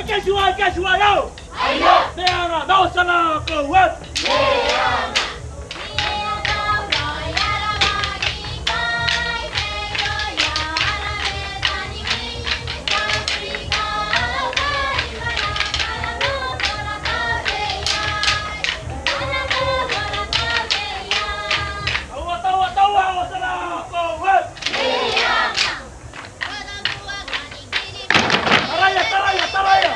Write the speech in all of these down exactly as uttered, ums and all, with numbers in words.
Katua, katua, ao. Aio. Meana, mausa nako, e. Taua, taua, taua, mausa nako, e. Taraia, taraia, taraia.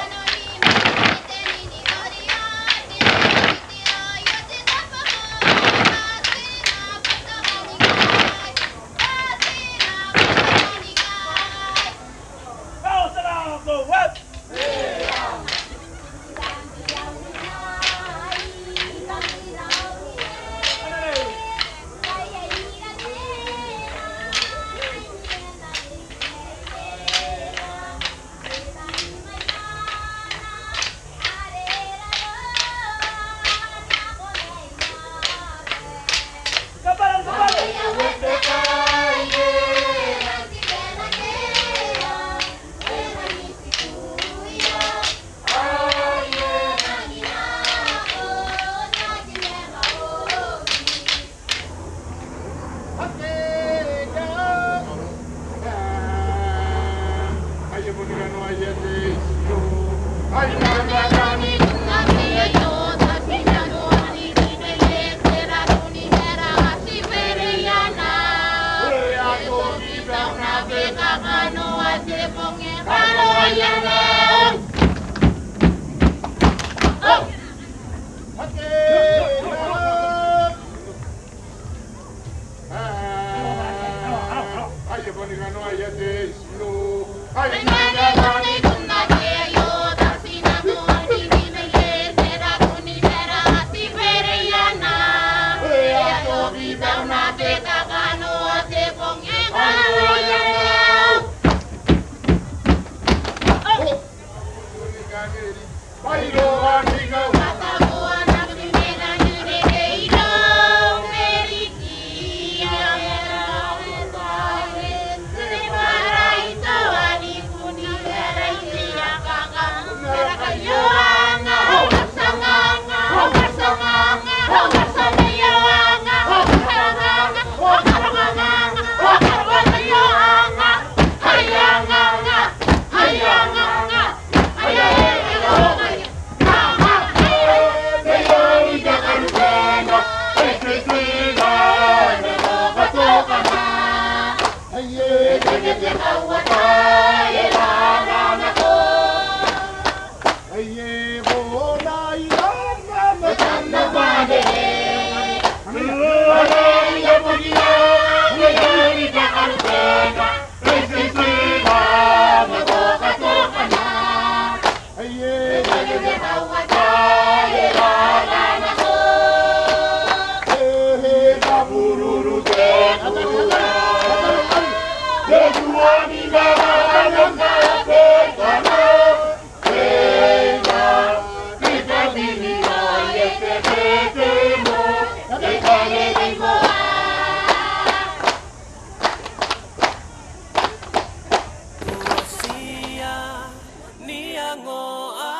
Ni iangoa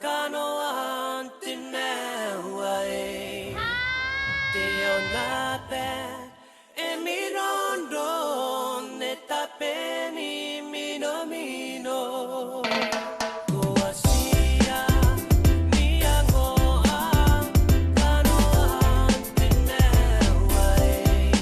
kanoan te maiu aei. Te aonnaba e mirondo n te tabeni minomino. Ko uatia ni iangoa kanoan te maiu aei.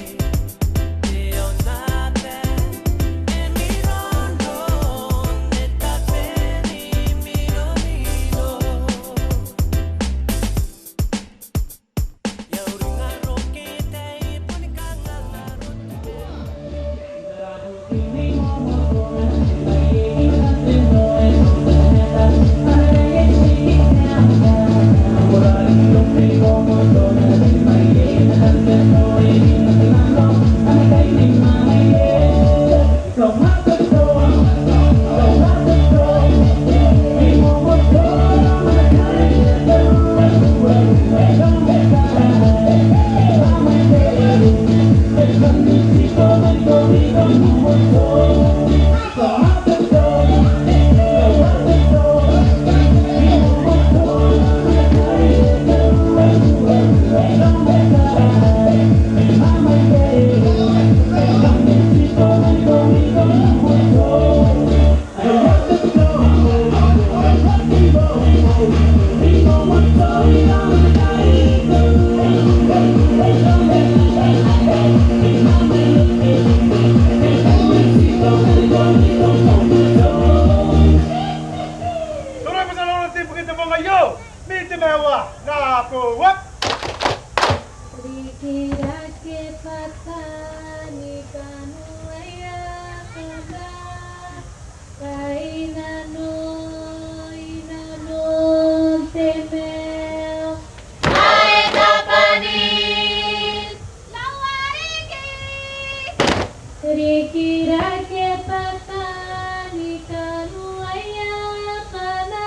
Rikirake bwa taani kanoaia akana,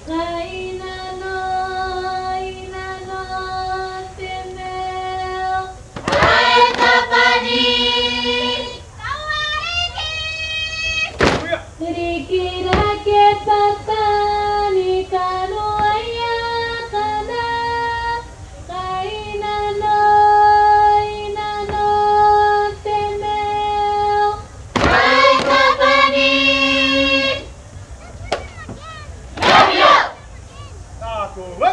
kai nano, i nanon te mail. Ae Tabanis. Rikirake bwa taani kanoaia akana, kai nano, i nanon te mail. Ae Tabanis. Takowe.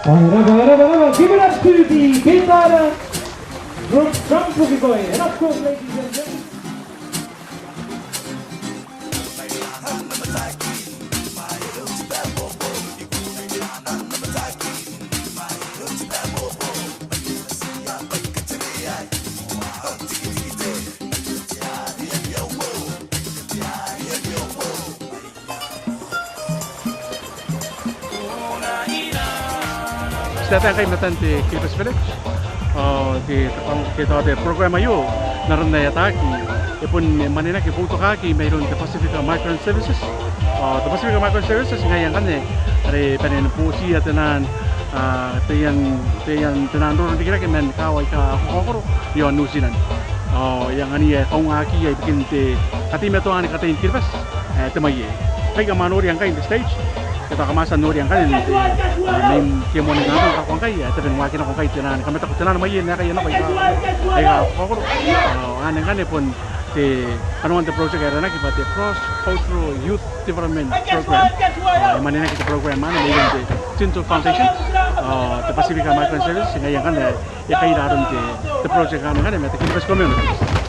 All right, all right, all right, all right. Give it up to the Big Brother group from Pukekoi. And of course, ladies and gentlemen. Ti a tia ngkai i matan te Kiribati Village. Ao te, te, te, te program aio, n aron ae ataaki, e bon mwanenaki, e boutokaki mairoun te Pacific Migrant Services. Ao te Pacific Migrant Services ngaia ngkanne are e bane ni bootiia taian, a, taian, taian, taian roro n rikirake man kaawa aika kakaokoro iaon New Zealand. Ao e anganiia kaungaakiia ibukin te kateimatoaan kataia ni Kiribati ae te mwaie. Ngkai kam a noria ngkai n te stage, ke tao kam a tia n noria ngkanne n te, a, main kimoa ni ngkanne ngkai, ae tabe ni waaki nako ngkai te naan kamataku, te naan mwaie n aekaia nako aika, aika kakaokoro. Ao anne ngkanne bon te kanoan te project ae aranaki bwa te Cross Cultural Youth Development Program. Ao e mwaneaki te program anne mairoun te Tinto Foundation, ao te Pacific Migrant Services, ngaia ngkanne e kaira aron te, te project anne ngkanne ma te Kiribati Community.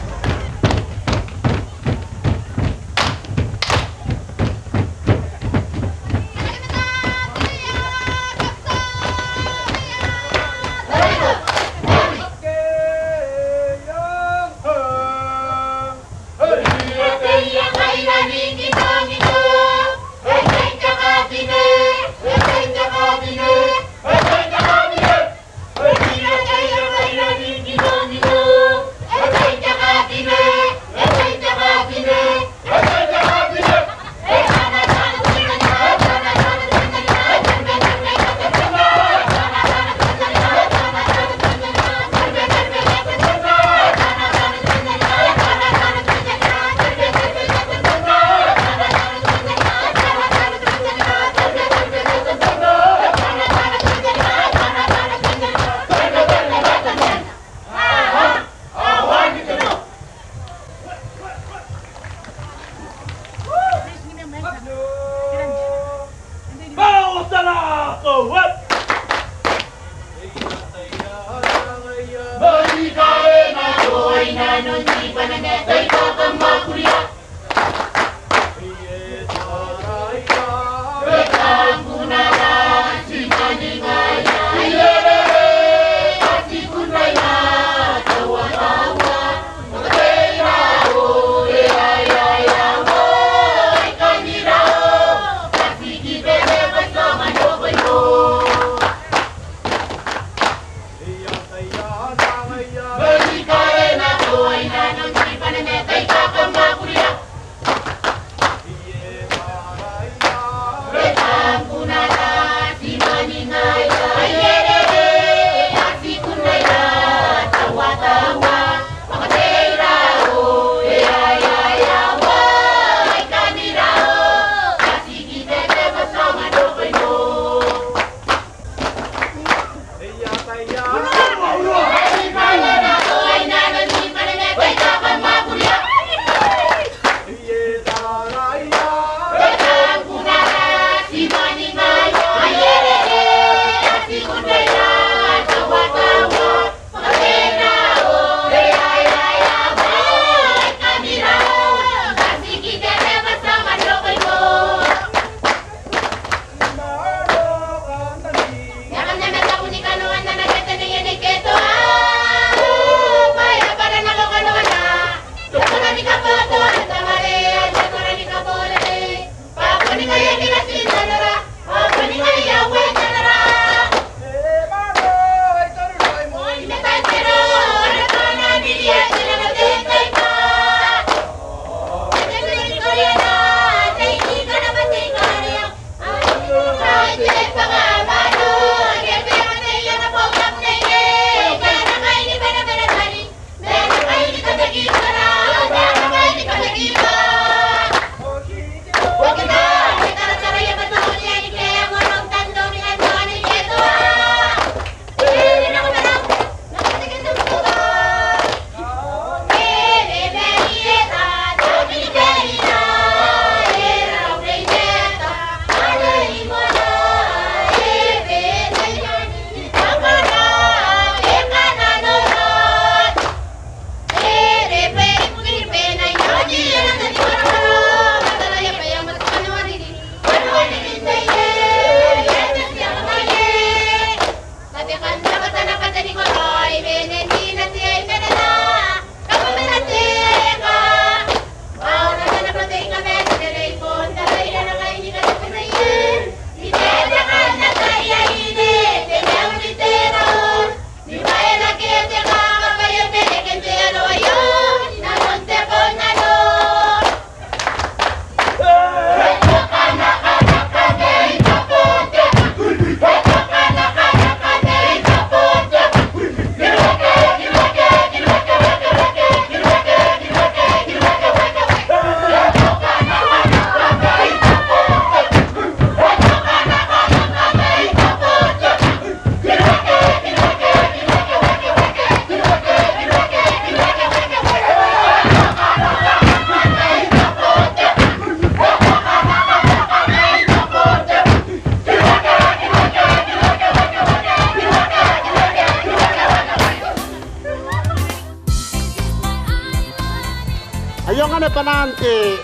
Aio ngkanne bwanaan te,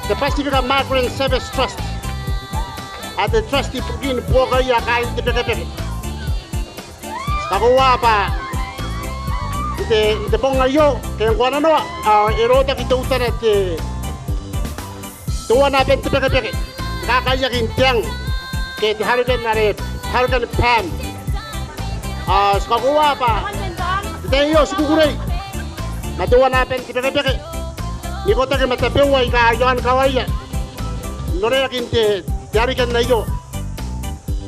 te Pacific Migrant Service Trust, ae te trust ibukin buokaia kaain te bekebeke. Ti kakoaua bwa n te, n te bong aio ke ngkoananoa ao e rotaki teutana te, teuana aban te bekebeke ni kakaiaki n te ang ke te hurricane are, hurricane PAM. Ao ti kakoaua bwa n te tai aio ti kukurei ma teuana aban te bekebeke n ikotaki ma tabeua aika iaon kawaia n oreaki n te, te hurricane aio.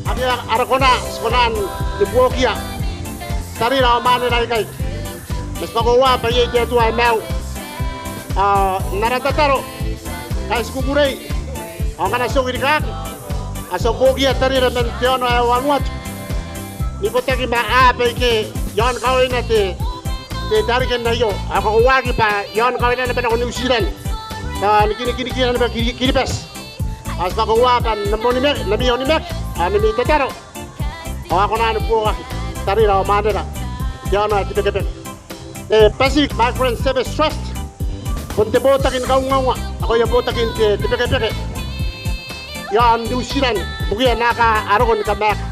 Akea ara kona, ti kona ni buokia tarira ao mwanera aikai. Ma ti kakoaua bwa iai te Atua ae maiu. Ao n ara tataro ngkai ti kukurei ao ngkana ti ongo rikaaki ao ti a buokia tarira man te aono ae Vanuatu n ikotaki ma aaba aike iaon kawaina te, te hurricane aio. Ao kakoauaaki bwa iaon kawaina naba nako New Zealand. Tao ni kini, kini, kini naba Kiri, Kiribati. Ao ti kakoaua bwa n ami onimaki, n ami onimaki ao n ami tataro ao a kona ni buokaki tarira ao mwanera n te aono ae te bekebeke. Te Pacific Migrant Service Trust bon te botaki ni kaungaunga nakoia botakin te, te bekebeke iaon New Zealand ibukiia naaka a roko ni kamaeka.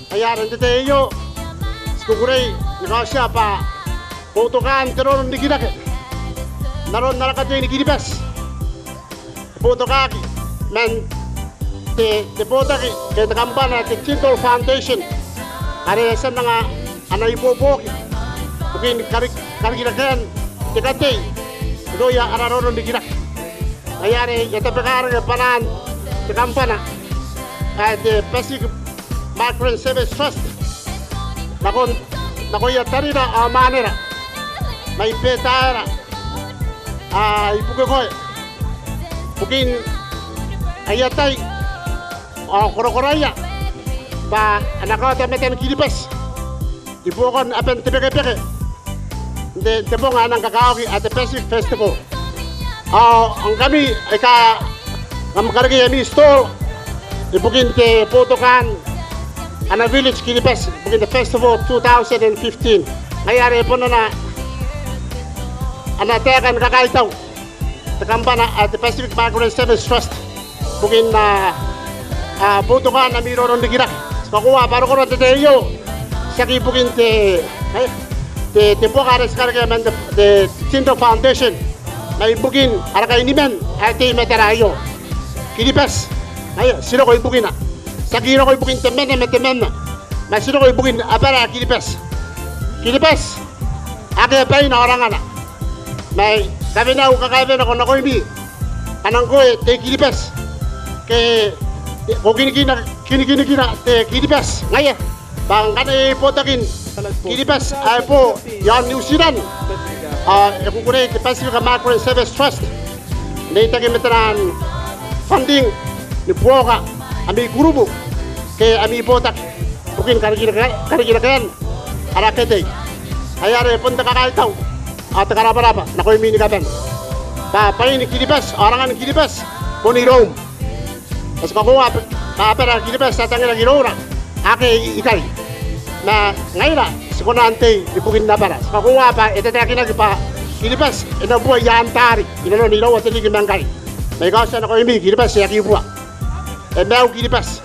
Ngaia are n te tai aio ti kukurei ni kaotia bwa boutokaan te roro n rikirake n aron ara katei ni Kiribati e boutokaaki man te, te botaki ke te kambana ae te Tindall Foundation, are e a tia n anga ana ibuobuoki ibukin kari, karikirakean te katei irouia ara roro n rikirake. Ngaia are e a tabekarake bwanaan te kambana ae te Pacific Migrant Service Trust nakon, nakoia tarira ao mwanera mai Betaera ao i Bukekohe ibukin aia tai ao korakoraia bwa a na kaota matan Kiribati ibuakon aban te bekebeke n te, te bong ae nang kakawaki ae te Pacific Festival. Ao ngkami aika kam karekei ami stall ibukin te boutokaan ana Village Kiribati ibukin te Festival two thousand and fifteen, ngaia are bon ana, ana taeka ni kakaitau te kambana ae te Pacific Migrant Service Trust ibukin, a, a, boutokaan ami roro n rikirake. Ti kakoaua bwa rokora n te tai aio tiaki ibukin te, e, te, te buaka are ti karekea man te, te Tindall Foundation, ma ibukin ara kainiman ae tei i matara aio, Kiribati. Ngaia ti roko ibukina, tiaki roko ibukin temanna ma temanna, ma ti roko ibukin abara ae Kiribati. Kiribati akea baina ao rangana. Ma kawenau kakaewenako nakoimi ngkana ngkoe te I-Kiribati ke ko kinikina, kinikinikina te I-Kiribati, ngaia bwa ngkana iai botakin Kiribati ae bo iaon New Zealand ao e kukurei te Pacific Migrant Service Trust n reitaki ma taian funding ni buoka ami kurubu ke ami botaki ibukin karikirake, karikirakean ara katei. Ngaia are bon te kakaitau ao te karabwarabwa nakoimi ni kabane bwa bwain Kiribati ao rangan Kiribati bon iroum. Ao ti kakoaua bwa abara Kiribati ae tangira iroura akea ikai, ma ngaira ti kona n tei ibukin abara. Ti kakoaua bwa e tataekinaki bwa Kiribati e na bua i aan taari inanon iraua te ririki ma ngkai. Ma I kaotia nakoimi, Kiribati e aki bua. E maiu Kiribati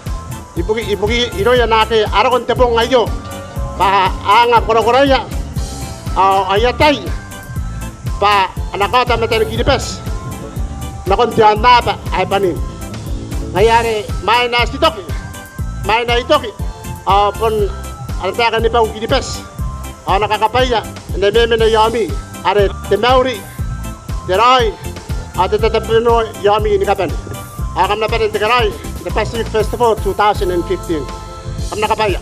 ibuki, ibuki irouia naake a roko n te bong aio bwa a anga korakoraia ao aia tai bwa a na kaota matan Kiribati nakon te aonnaba ae bwanin. Ngaia are mwaina ae ti toki, mwaina I toki ao bon ana taeka ni bau Kiribati ao ana kakabwaia e na memena i aomi, are te mauri, te raoi ao te tatabemenoa i aomi ni kabane. Ao kam na bane n tekeraoi n te Pacific Festival two thousand and fifteen. Kam na kabwaia.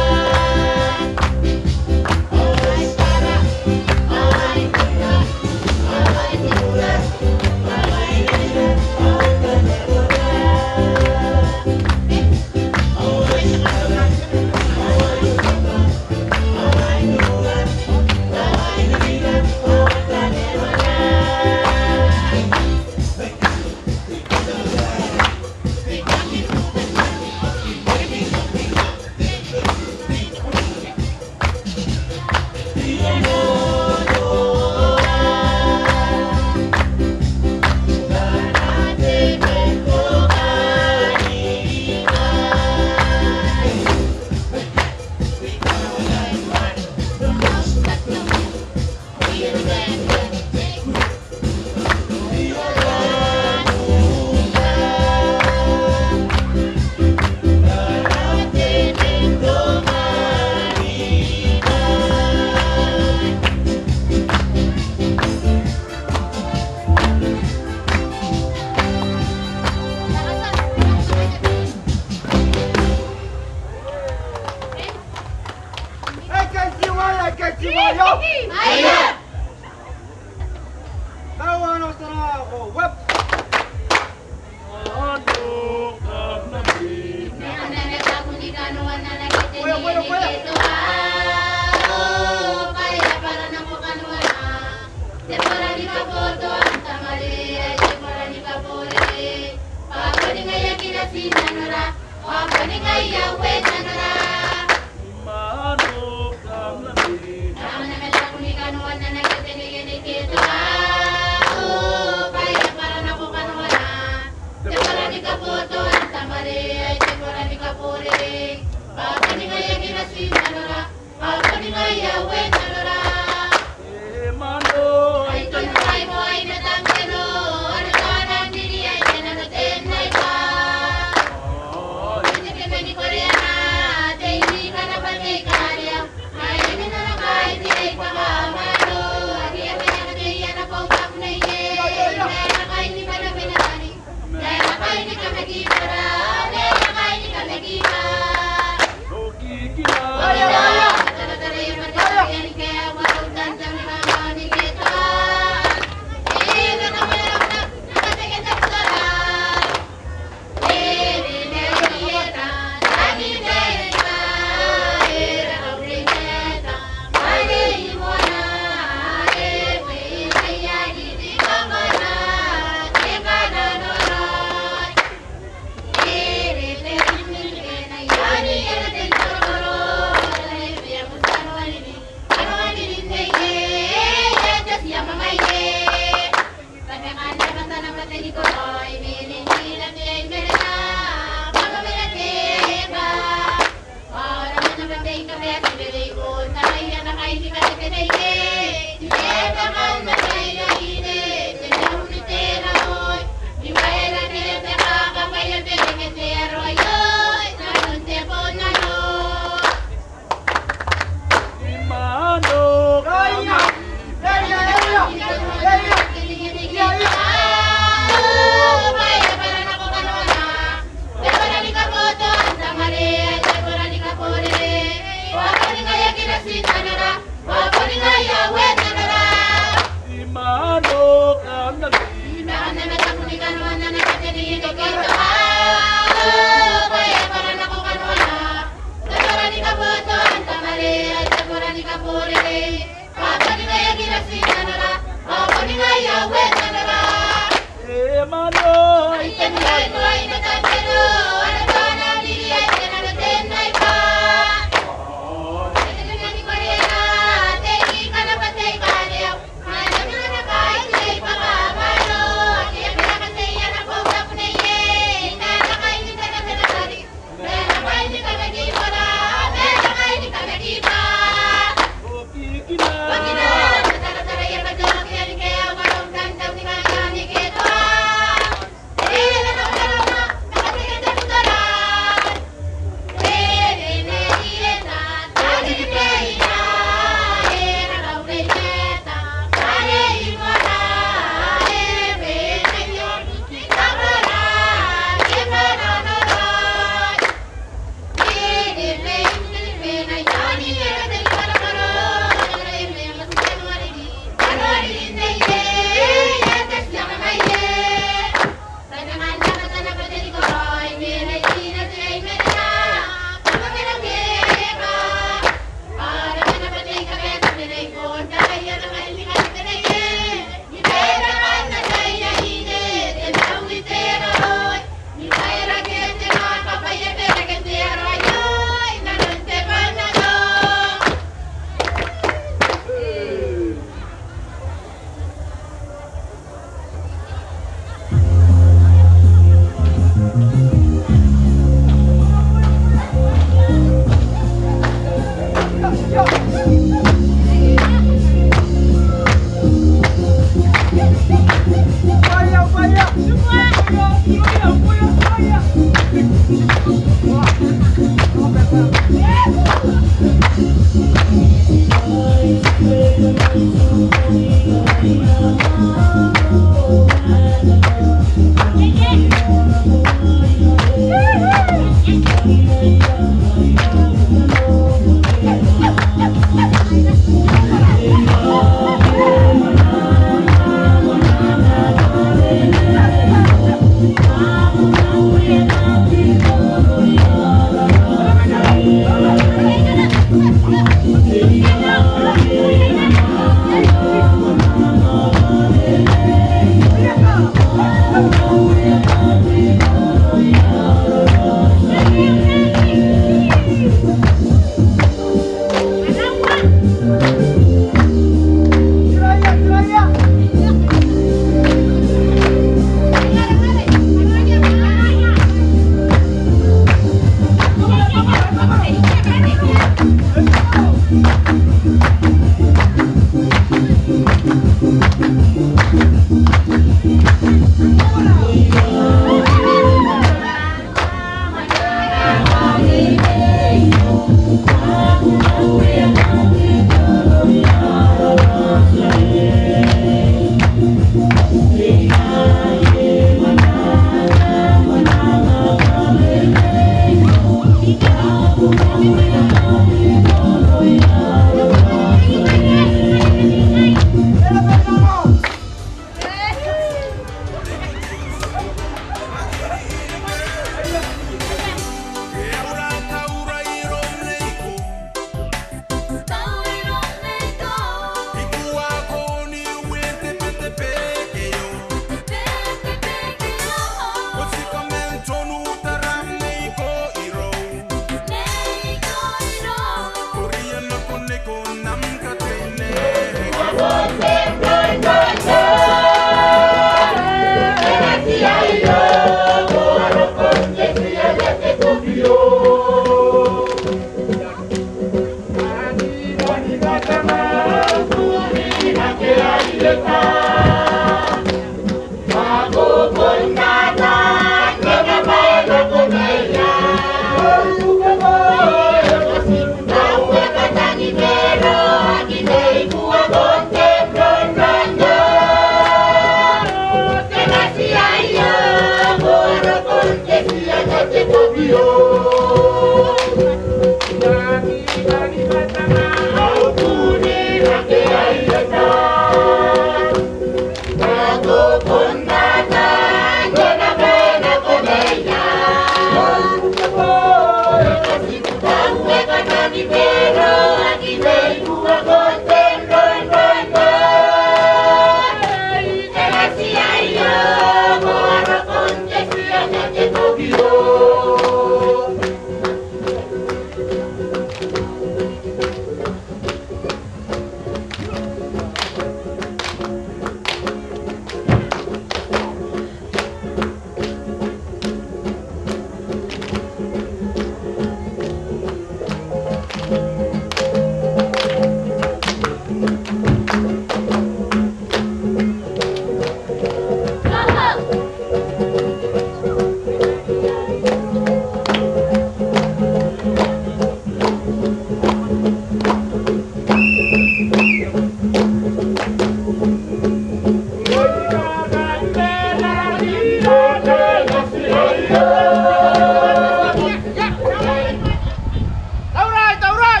Tauraoi, tauraoi!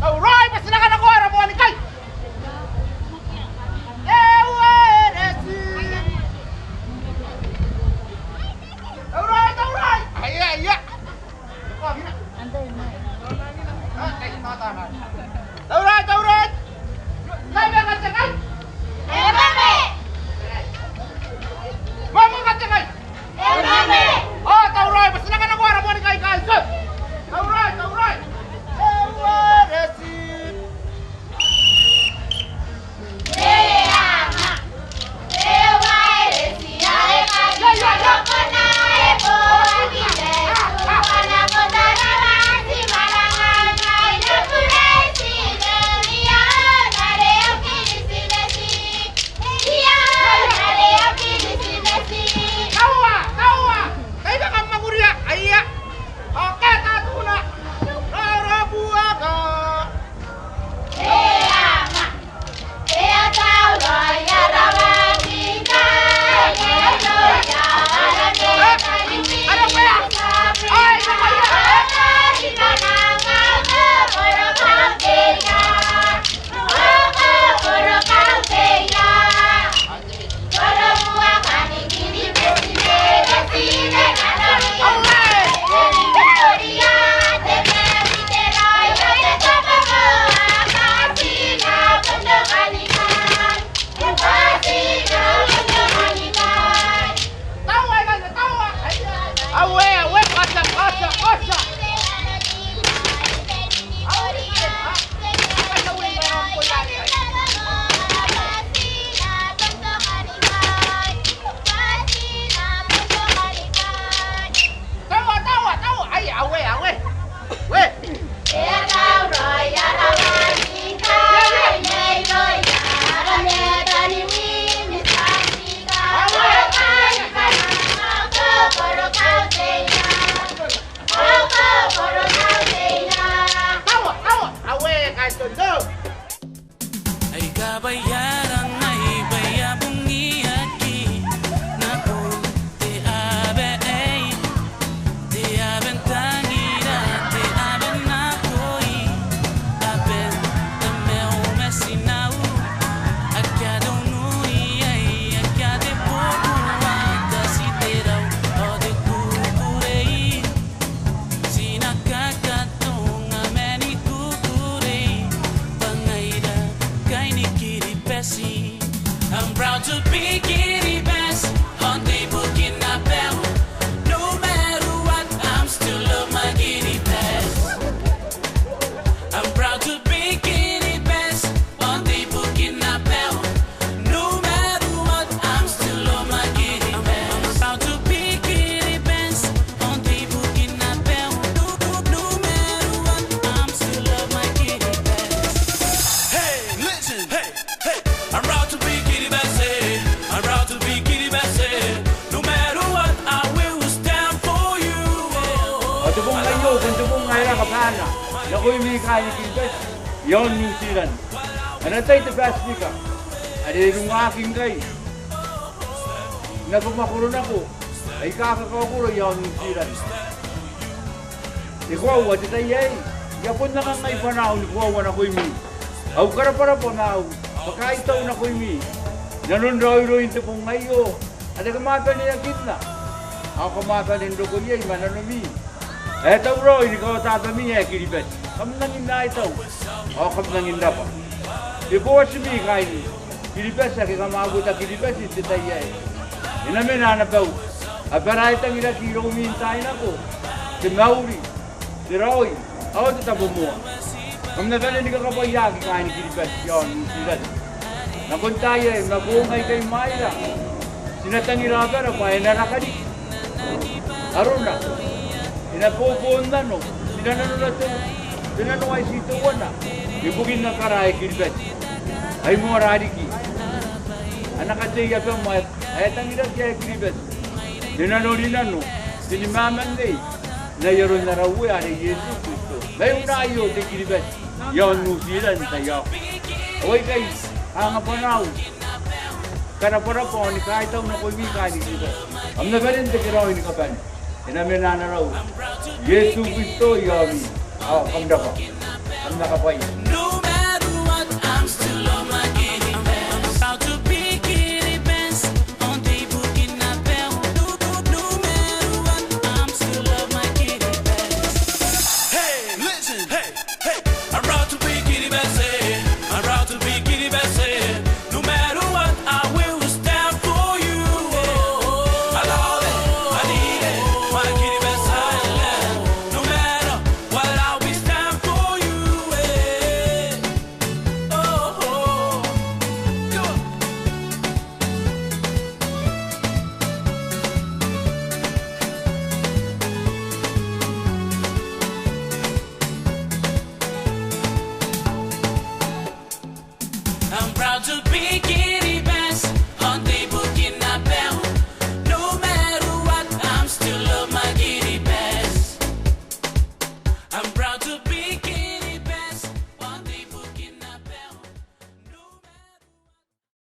Tauraoi, bwa ti na kanakoa ara moan kai. Tauraoi, tauraoi! Aia, aia! Tauraoi, tauraoi! Ngai ma katekai? Mama katekai? O, tauraoi, bwa ti na kanakoa ara moan kai, kai, kai. Tauraoi, tauraoi! Taua, taua! Taua, kam mwakuria, aia! Ao kaeta atuna. Roro buaka. Aue, aue, otia, otia, otia. Taua, taua, taua. Ai, aue, aue. Ue. Taua, taua. Aue, kai tontong. Ai kabwaiara ngai bwa e a bungiaki nako te aba aei, te aba n tangira, te aba n akoi, aban tamau ma tinau, akea te unuri aei, akea te bubuata, ti te rau ao te kukurei. Ti na kakatonga ma ni kukurei bwa ngaira kain Kiribati. I'm proud to be Kiribati, ao n te ibukin abau. No matter what, I'm still love my Kiribati. I'm proud to be Kiribati, ao n te ibukin abau. No matter what, I'm still love my Kiribati. I'm proud to be Kiribati, ao n te ibukin abau. No, no, no matter what, I'm still love my Kiribati. Hey, listen, hey, hey. I'm proud to be Kiribati. I'm proud to be Kiribati. No matter what, I will stand for you. Ao te bong aio bon te bong ae raka bwaana nakoimi kain Kiribati i aon New Zealand. Ana tai te Pacific are e rungaaki ngkai n abamwakoro nako aika kakaokoro i aon New Zealand. E koaua te tai aei, I a bon anga ngai bwanaau ni koaua nakoimi. Au karabwarabwa ma au kakaitau nakoimi inanon raoiroin te bong aio are kam a baneakinna ao kam a bane n roko iai ma nanomi ae tauraoi ni kaota abami ae Kiribati. Kam nangi n aitau ao kam nangi n rabwa. E boo atimi kain Kiribati ake kam a uota Kiribati n te tai aei. E na mena ana bau, abara ae tangiraki iroumi n taai nako, te mauri, te raoi ao te tabomoa. Kam na bane ni kakabwaiaki kain Kiribati i aon New Zealand. Nakon taai aei ma boong aikai mwaira ti na tangira abara bwa e na raka riki. Arona e na boboon nano, ti na nanona te, te nano ae ti teuana ibukin abara ae Kiribati. Ai moara riki ana katei abam ae tangiraki ae Kiribati. Te nanorinano, te nimamannei n ai aron ara Uea are Iesu Kristo. Mai unai o te Kiribati i aon New Zealand n te tai aio. Ao aikai, anga bwanau, karabwarabwa ao ni kaitau nakoimi kaain Kiribati. Kam na bane n tekeraoi ni kabane. E na mena ana rau Iesu Kristo i aomi. Ao kam rabwa. Kam na kabwaia. No matter what, I'm still love my Kiribati. I'm proud to be Kiribati. On the booking up bell. No, no, no matter what, I'm still love my Kiribati. Hey, listen, hey, hey. I'm proud to be Kiribati. I'm proud to be Kiribati. No matter what, I will stand for you. I love it, I need it, my Kiribati island. No matter what, I'll be stand for you. Eh. Oh, oh. Go. I'm proud to be